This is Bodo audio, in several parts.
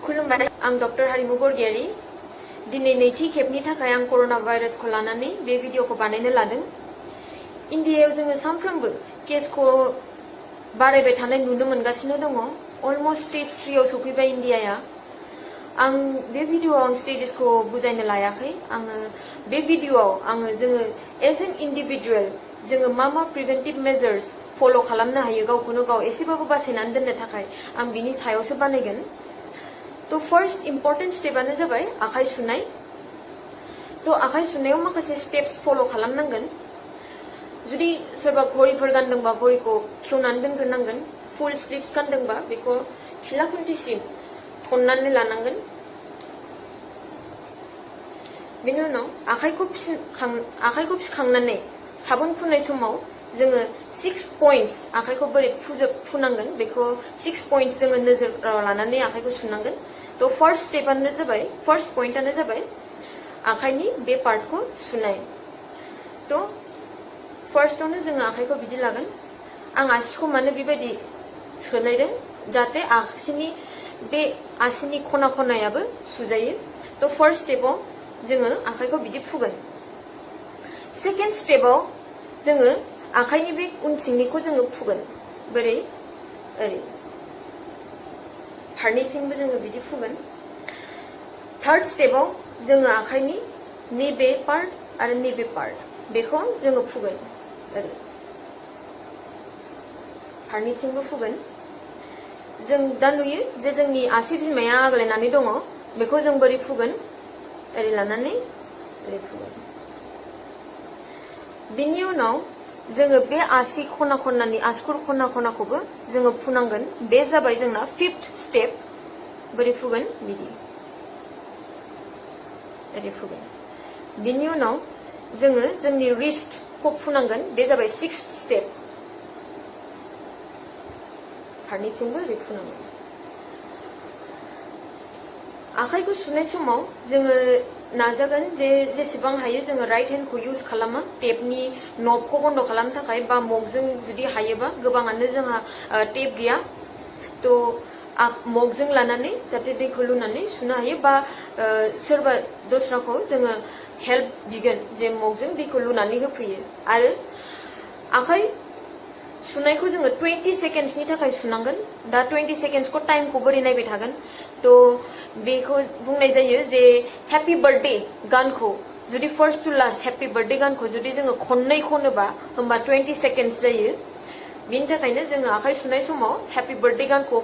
खुलुमबाय आं डक्टर हारिमु बरगयारी दिनै नैथि खेबनि थाखाय आं कोरोना भाइरासखौ लानानै बे भिडिअखौ बानायनो लादों। इन्डियायाव जोङो सानफ्रोमबो केसखौ बारायबाय थानाय नुनो मोनगासिनो दङ। अलमोस्ट स्टेज 3 आव सफैबाय इन्डियाया। आं बे भिडिअआव आं स्टेजेसखौ बुजायनो लायाखै। आङो बे भिडिअआव जोङो एज एन इन्डिभिजुअल जोङो मा प्रिभेन्टिभ मेजार्स फलो खालामनो हायो गावखौनो गाव एसेबाबो बासायनानै दोननो थाखाय आं बिनि सायावसो बानायगोन। तो फर्स्ट इम्पोर्टेन्ट स्टेपआनो जाबाय आखाइ सुनाय। तो आखाइ सुनायाव माखासे स्टेप्स फलो खालामनांगोन। जुदि सोरबा घड़ीफोर गानदोंबा घड़ीखौ खेवनानै दोनग्रोनांगोन। फुल स्लिव्स गानदोंबा बेखौ खिला खुन्थिसिम थननानै लानांगोन। बेनि उनाव आखाइखौ फिखांनानै साबोन फुननाय समाव जोङो 6 पॉइंट्स आखाइखौ बोरै फुनांगोन बेखौ 6 पॉइंट्स जोङो नोजोराव लानानै आखाइखौ सुनांगोन। तो फर्स्ट पॉइंटआनो जाबाय आखाइनि बे पार्टखौ सुनाय। तो फर्स्टआवनो जोङो आखाइखौ बिदि लागोन। आं आसिखौ माने बेबायदि सोलायदों जाहाथे बे आसिनि खनायाबो सुजायो। तो फर्स्ट स्टेपआव जोङो आखाइखौ बिदि फुगोन। सेकेन्ड स्टेपआव जोङो आखाइनि बे उनथिंनिखौ जोङो फुगोन। बोरै ओरै फारनैथिंबो जोङो बिदि फुगोन। थार्ड स्टेपआव जोङो आखाइनि नैबे पार्ट आरो नैबे पार्ट बेखौ जोङो फुगोन। ओरै फारनैथिंबो फुगोन। जों दा नुयो जे जोंनि आसि बिमाया आग्लायनानै दङ। बेखौ जों बोरै फुगोन? ओरै लानानै ओरै फुगोन। बिनि उनाव जोङो बे आसि खनानि आसुगुर खनाखौबो जोङो फुनांगोन। बे जाबाय जोंना 5th स्टेप। बोरै फुगोन? बिदि ओरै फुगोन। बिनि उनाव जोङो जोंनि रिस्टखौ फुनांगोन। बे जाबाय 6th स्टेप। फारनैथिंबो ओरै फुनांगोन। आखाइखौ सुनाय समाव जोङो नाजागोन जे जेसेबां हायो जोङो राइट हेन्डखौ इउज खालामो टेपनि नबखौ बन्द खालामनो थाखाय, बा मगजों जुदि हायोबा। गोबाङानो जोंहा टेप गैया। तो मगजों लानानै जाहाथे दैखौ लुनानै सुनो हायो, बा सोरबा दस्राखौ जोङो हेल्प बिगोन जे मगजों दैखौ लुनानै होफैयो। आरो आखाइ सुनायखौ जोङो 20 सेकेन्ड्सनि थाखाय सुनांगोन। दा 20 सेकेन्ड्सखौ टाइमखौ बोरै नायबाय थागोन? तो बेखौ बुंनाय जायो जे हेपी बार्थडे गानखौ जुदि first to last happy birthday गानखौ जुदि जोङो खननै खनोबा होमबा 20 सेकेन्ड्स जायो। बिनि थाखायनो जोङो आखाइ सुनाय समाव हेपी बार्थडे गानखौ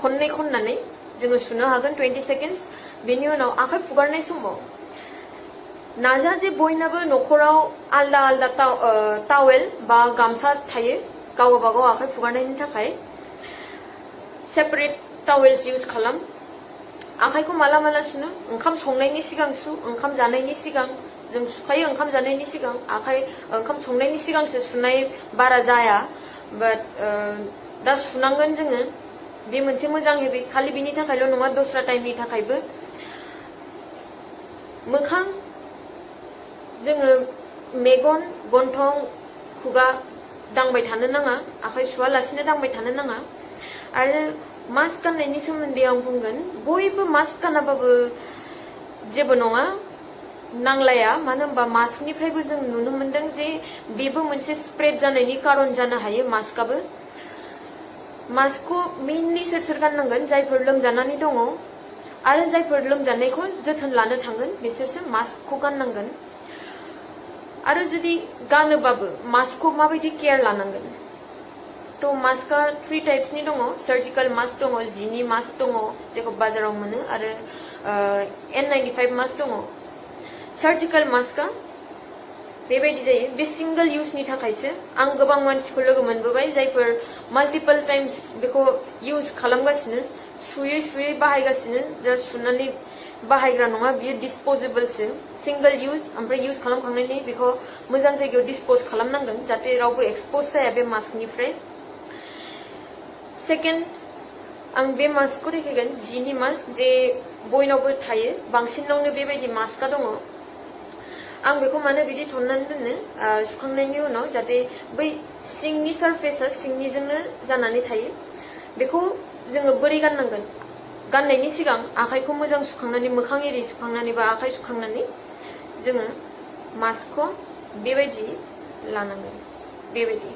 खननै खननानै जोङो सुनो हागोन 20 सेकेन्ड्स। बेनि उनाव आखाइ फुगारनाय समाव नाजा जे बयनाबो न'खराव आलदा आलदा टावेल बा गामसा थायो गावबा गाव आखाइ फुगारनायनि थाखाय। सेपारेट टावेल्स इउज खालाम। आखाइखौ माला सुनो? ओंखाम संनायनि सिगां सु, ओंखाम जानायनि सिगां जों सुखायो। ओंखाम जानायनि सिगां ओंखाम संनायनि सिगांसो सुनाय बारा जाया। बाट दा सुनांगोन जोङो। बे मोनसे मोजां हेबिट। खालि बिनि थाखायल' नङा, दस्रा टाइमनि थाखायबो। मोखां जोङो मेगन, गन्थं, खुगा दांबाय थानो नाङा। आखाइ सुवालासिनो दांबाय थानो नाङा। आरो मास्क गाननायनि सोमोन्दै आं बुंगोन। बयबो मास्क गानाबाबो जेबो नङा, नांलाया। मानो होनबा मास्कनिफ्रायबो जों नुनो मोनदों जे बेबो मोनसे स्प्रेड जानायनि कारन जानो हायो मास्कआबो। मास्कखौ मेइनलि सोर गाननांगोन? जायफोर लोमजानानै दङ आरो जायफोर लोमजानायखौ जोथोन लानो थांगोन बिसोरसो मास्कखौ गाननांगोन। आरो जुदि गानोबाबो मास्कखौ माबायदि केयार लानांगोन? तो मास्कआ 3 टाइप्सनि दङ। सार्जिकल मास्क दङ, जिनि मास्क दङ जेखौ बाजाराव मोनो, आरो N95 मास्क दङ। सार्जिकल मास्कआ बेबायदि जायो। बे सिंगल इउजनि थाखायसो। आं गोबां मानसिखौ लोगो मोनबोबाय जायफोर माल्टिपल टाइम्स बेखौ इउज खालामगासिनो, सुयै बाहायगासिनो। जास्ट सुनानै बाहायग्रा नङा, बियो डिसपोजेबलसो। Single use. ओमफ्राय इउज खालामखांनानै बेखौ मोजां जायगायाव डिसपोज खालामनांगोन जाहाथे रावबो एक्सपोज जाया बे मास्कनिफ्राय। सेकेन्ड, आं बे मास्कखौ देखायगोन, जिनि मास्क, जे बयनावबो थायो। बांसिनावनो बेबायदि मास्कआ दङ। आं बेखौ मानो बिदि थननानै दोनो सुखांनायनि उनाव, जाहाथे बै सिंनि सारफेसा सिंनिजोंनो जानानै थायो। बेखौ जोङो बोरै गाननांगोन? गाननायनि सिगां आखाइखौ मोजां सुखांनानै मोखां एरि सुखांनानै बा आखाइ सुखांनानै जोङो मास्कखौ बेबायदि लानांगोन बेबायदि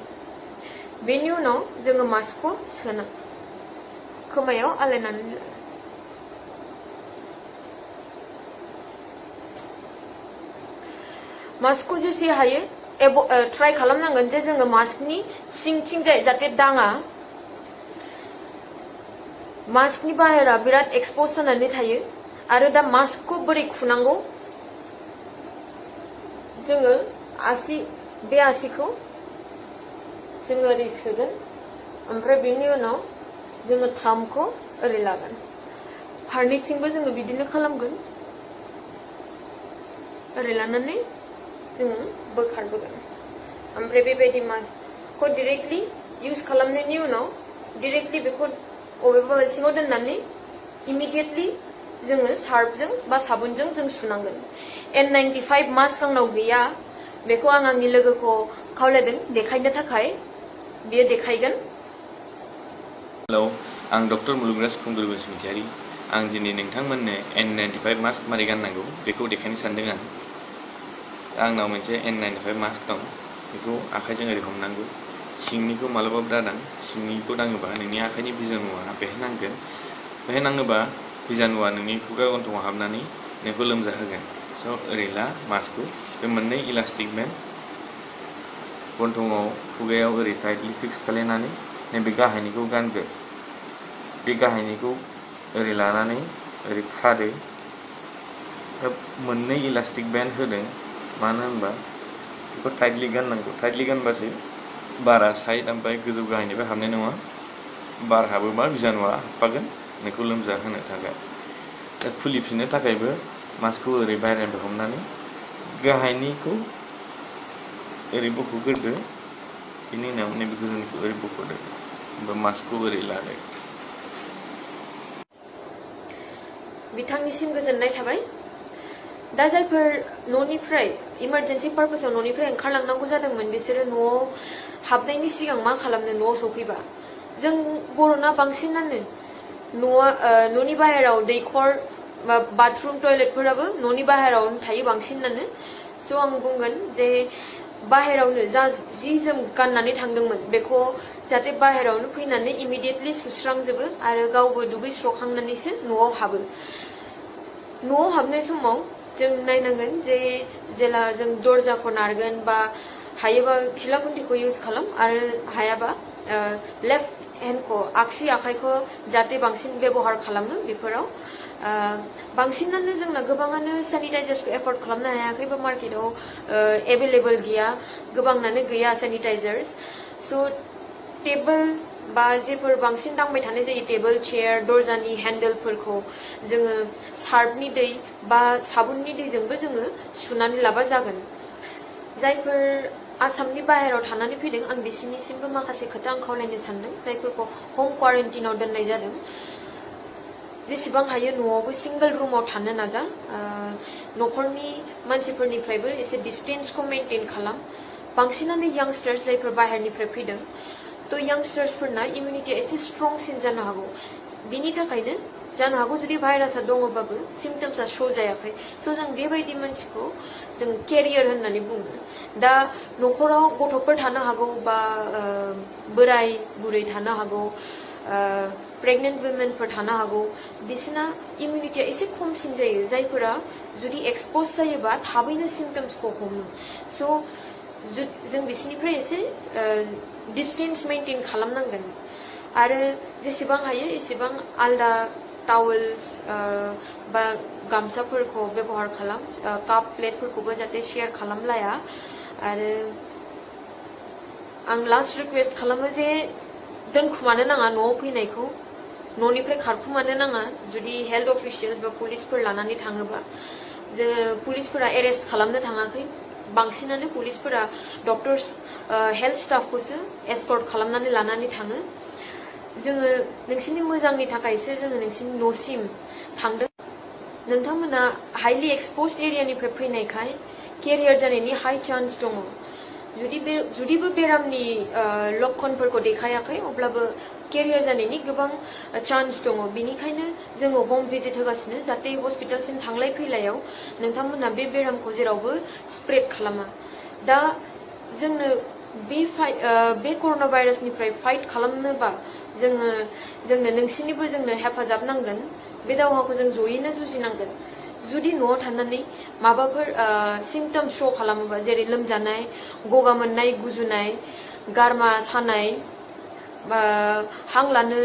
बेनि उनाव जोङो मास्कखौ सोना खोमायाव आलायनानै मास्कखौ जेसे हायो ट्राइ खालामनांगोन जे जोङो मास्कनि सिंथिंजाय जाहाथे दाङा मास्कनि बाहेरा बिराद एक्सप'ज जानानै थायो आरो दा मास्कखौ बोरै खुनांगौ जोङो बे आसिखौ जोङो ओरै सोगोन ओमफ्राय बेनि उनाव जोङो थामखौ ओरै लागोन फारनैथिंबो जोङो बिदिनो खालामगोन ओरै लानानै जोङो बोखारबोगोन ओमफ्राय बेबायदि मास्कखौ डाइरेक्टलि इउज खालामनायनि उनाव डाइरेक्टलि बेखौ अबेबा बाल्थिङाव दोननानै इमिडिएटलि जोङो सार्फजों बा साबुनजों जों सुनांगोन N95 मास्क आंनाव गैया बेखौ आं आंनि लोगोखौ खावलायदों देखायनो थाखाय बियो देखायगोन हेलौ आं डक्टर मुलुगराज खुंगुर बसुमतारी आं दिनै नोंथांमोननो N95 मास्क मारै गाननांगौ बेखौ देखायनो सानदों आंनाव मोनसे N95 मास्क दं बेखौ आखाइजों ओरै हमनांगौ सिंनिखौ मालाबाबो दादां सिंनिखौ दाङोबा नोंनि आखाइनि बिजानुआ बेहाय नांगोन बेहाय नाङोबा बिजानुआ नोंनि खुगा गन्थंआव हाबनानै नोंखौ लोमजाहोगोन स' ओरै ला मास्कखौ बे मोननै इलास्टिक बेन्ड गन्थंआव खुगायाव ओरै टाइटलि फिक्स खालायनानै नैबे गाहायनिखौ गानगोन बे गाहायनिखौ ओरै लानानै ओरै खादो मोननै इलास्टिक बेन्ड होदों मानो होनबा बेखौ टाइटलि गाननांगौ टाइटलि गानबासो बारा साइड ओमफ्राय गोजौ गाहायनिफ्राय हाबनाय नङा बार हाबोबा बिजानुआ हाबफागोन नोंखौ लोमजाहोनो थाखाय दा खुलिफिननो थाखायबो मास्कखौ ओरै बाहेरानिफ्राय हमनानै गाहायनिखौ ओरै बख'ग्रोदो बेनि उनाव नैबे गोजौनिखौ ओरै बख'दो ओमफ्राय मास्कखौ ओरै लादो बिथांनिसिम गोजोननाय थाबाय दा जायफोर न'निफ्राय इमारजेन्सि पारपसाव न'निफ्राय ओंखारलांनांगौ जादोंमोन बिसोरो न'आव हाबनायनि सिगां मा खालामनो न'आव सफैबा जों बर'ना बांसिनानो न'नि बाहेराव दैखर बा बाथरुम टयलेटफोराबो न'नि बाहेरावनो थायो बांसिनानो स' आं बुंगोन जे बाहेरावनो जा जि जोम गाननानै थांदोंमोन बेखौ जाहाथे बाहेरावनो फैनानै इमिडिएटलि सुस्रांजोबो आरो गावबो दुगैस्रखांनानैसो न'आव हाबो न'आव हाबनाय समाव जों नायनांगोन जे जेला जों दरजाखौ नारगोन बा हायोबा खिला खुन्थिखौ इउज खालाम आरो हायाबा लेफ्ट हेन्डखौ आगसि आखाइखौ जाहाथे बांसिन बेबहार खालामो बेफोराव बांसिनानो जोंना गोबाङानो सेनिटाइजार्सखौ एफर्ड खालामनो हायाखै बा मार्केटाव एभेलेबल गैया गोबाङानो गैया सेनिटाइजार्स स' टेबोल बा जेफोर बांसिन दांबाय थानाय जायो टेबोल चेयार दरजानि हेन्डेलफोरखौ जोङो सार्फनि दै बा साबुननि दैजोंबो जोङो सुनानै लाबा जागोन जायफोर आसामनि बाहेराव थानानै फैदों आं बिसिनिसिमबो माखासे खोथा आं खावलायनो सानदों जायफोरखौ हम क्वारेन्टाइनाव दोननाय जादों जेसेबां हायो न'आवबो सिंगल रुमाव थानो नाजा न'खरनि मानसिफोरनिफ्रायबो एसे डिस्टेन्सखौ मेनटेन खालाम बांसिनानो यांगस्टार्स जायफोर बाहेरनिफ्राय फैदों थ' यांगस्टार्सफोरना इमिउनिटिया एसे स्ट्रंसिन जानो हागौ बिनि थाखायनो जानो हागौ जुदि भाइरासआ दङबाबो सिम्पटम्सआ शो जायाखै स' जों बेबायदि मानसिखौ जों केरियार होननानै बुङो दा न'खराव गथ'फोर थानो हागौ बा बोराय बुरै थानो हागौ प्रेगनेन्ट वुमेनफोर थानो हागौ बिसोरना इमिउनिटिया एसे खमसिन जायो जायफोरा जुदि एक्सप'ज जायोबा थाबैनो सिम्पटम्सखौ हमो स' जों बिसोरनिफ्राय एसे डिस्टेन्स मेनटेन खालामनांगोन आरो जेसेबां हायो एसेबां आलदा टावेल्स बा गामसाफोरखौ बेबहार खालाम काप प्लेटफोरखौबो जाहाथे शेयार खालामलाया आरो आं लास्ट रिक्वेस्ट खालामो जे दोनखुमानो नाङा न'आव फैनायखौ न'निफ्राय खारखुमानो नाङा जुदि हेल्थ अफिसियेल्स बा पुलिसफोर लानानै थाङोबा पुलिसफोरा एरेस्ट खालामनो थाङाखै बांसिनानो पुलिसफोरा डक्टर्स हेल्थ स्टाफखौसो एस्कर्ट खालामनानै लानानै थाङो जोङो नोंसिनि मोजांनि थाखायसो जोङो नोंसिनि न'सिम थांदों नोंथांमोना हाइलि एक्सप'ज्ड एरियानिफ्राय फैनायखाय केरियार जानायनि हाइ चान्स दङ जुदिबो बेरामनि लक्षणफोरखौ देखायाखै अब्लाबो केरियार जानायनि गोबां चान्स दङ बेनिखायनो जोङो हम भिजिट होगासिनो जाहाथे हस्पिटालसिम थांलाय फैलायाव नोंथांमोना बे बेरामखौ जेरावबो स्प्रेड खालामा दा जोंनो बे कर'ना भाइरासनिफ्राय फाइट खालामनोबा जोंनो नोंसिनिबो जोंनो हेफाजाब नांगोन बे दावहाखौ जों जयैनो जुजिनांगोन जुदि न'आव थानानै माबाफोर सिम्पटम शो खालामोबा जेरै लोमजानाय गगा मोननाय गुजुनाय गारमा सानाय बा हां लानो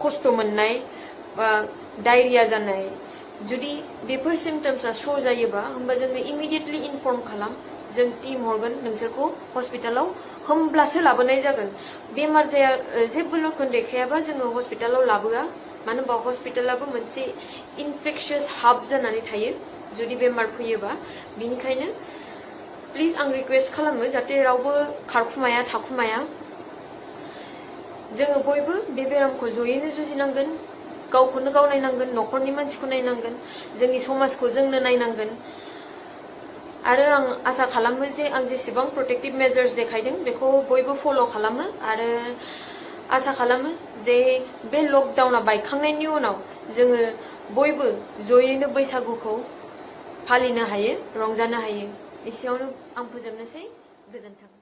खस्थ' मोननाय बा डायरिया जानाय जुदि बेफोर सिम्पटम्सआ शो जायोबा होमबा जोंनो इमिडिएटलि इनफर्म खालाम जों टीम हरगोन नोंसोरखौ हस्पिटालाव होमब्लासो लाबोनाय जागोन बेमार जाया जेबो लक्षण देखायाबा जोङो हस्पिटालाव लाबोआ मानो होनबा हस्पिटालाबो मोनसे इनफेक्शियास हाब जानानै थायो जुदि बेमार फैयोबा बिनिखायनो प्लिज आं रिक्वेस्ट खालामो जाहाथे रावबो खारखुमाया थाखुमाया जोङो बयबो बे बेरामखौ जयैनो जुजिनांगोन गावखौनो गाव नायनांगोन न'खरनि मानसिखौ नायनांगोन जोंनि समाजखौ जोंनो नायनांगोन आरो आं आसा खालामो जे आं जेसेबां प्रोटेक्टिभ मेजार्स देखायदों बेखौ बयबो फल' खालामो आरो आसा खालामो जे बे लकडाउना बायखांनायनि उनाव जोङो बयबो जयैनो बैसागुखौ फालिनो हायो रंजानो हायो एसेयावनो आं फोजोबनोसै गोजोन्थों